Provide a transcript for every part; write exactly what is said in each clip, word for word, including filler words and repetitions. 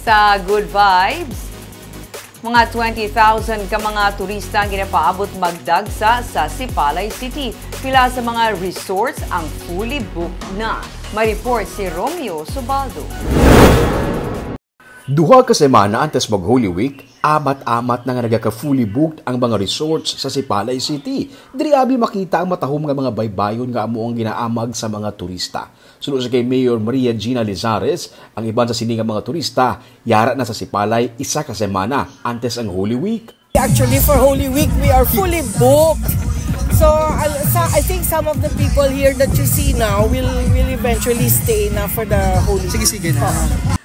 Sa Good Vibes, mga twenty thousand ka mga turista ang ginapaabot magdagsa sa Sipalay City. Pila sa mga resorts ang fully booked na. May report si Romeo Subaldo. Duha ka semana antes mag Holy Week, amat-amat na nga nagaka-fully booked ang mga resorts sa Sipalay City. Diri abi makita ang matahom nga mga baybayon nga amo ang ginaamag sa mga turista. Suno sa kay Mayor Maria Gina Lizares, ang iban sa sini nga mga turista yara na sa Sipalay isa ka semana antes ang Holy Week. Actually, for Holy Week, we are fully booked. So, I, sa, I think some of the people here that you see now will will eventually stay na for the Holy Sige, Week. Sige na.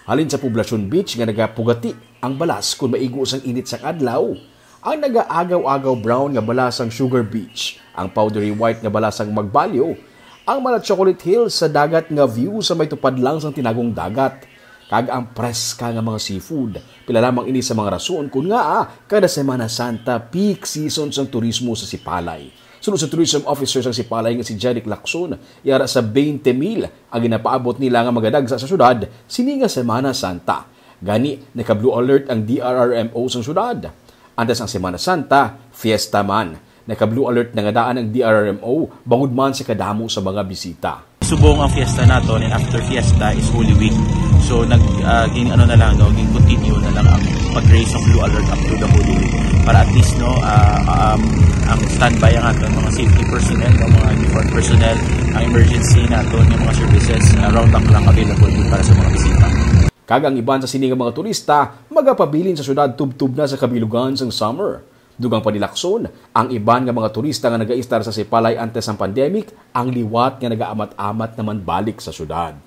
Halin sa Poblacion Beach nga nagapugati ang balas kon maigo sang init sang adlaw, ang nagaagaw-agaw brown nga balas sang Sugar Beach, ang powdery white nga balas sang Magbalyo, ang mga chocolate hills sa dagat nga view sa may tupad lang sang tinagong dagat, kag ang preska nga mga seafood. Pila lamang ini sa mga rason kon ngaa kada Semana Santa peak season sang turismo sa Sipalay. Suno sa tourism officer sang Sipalay nga si Jeric Lacson, yara sa twenty mil ang ginapaabot nila nga magadagsa sa syudad sini nga Semana Santa. Gani, naka-blue alert ang D R R M O sang syudad. Antes ang Semana Santa, fiesta man. Naka-blue alert na nga daan ang D R R M O bangod man sa kadamo sa mga bisita. Subong ang fiesta naton, and after fiesta is Holy Week. So nag ah, ging ano na lang, no, ging continue na lang ang pag-raise ng blue alert up to the Holy Week para at least, no, ah, um, ang standby ang aton mga safety personnel, no, mga uniformed personnel, ang emergency naton, yung mga services, ah, round the clock available din para sa mga bisita. Kag ang iban sa sini nga mga turista magapabilin sa syudad tubtob na sa kabilugan sang summer. Dugang pa ni Lacson, ang iban nga mga turista nga nagaistar sa Sipalay antes sang pandemic ang liwat nga nagaamat-amat naman balik sa syudad.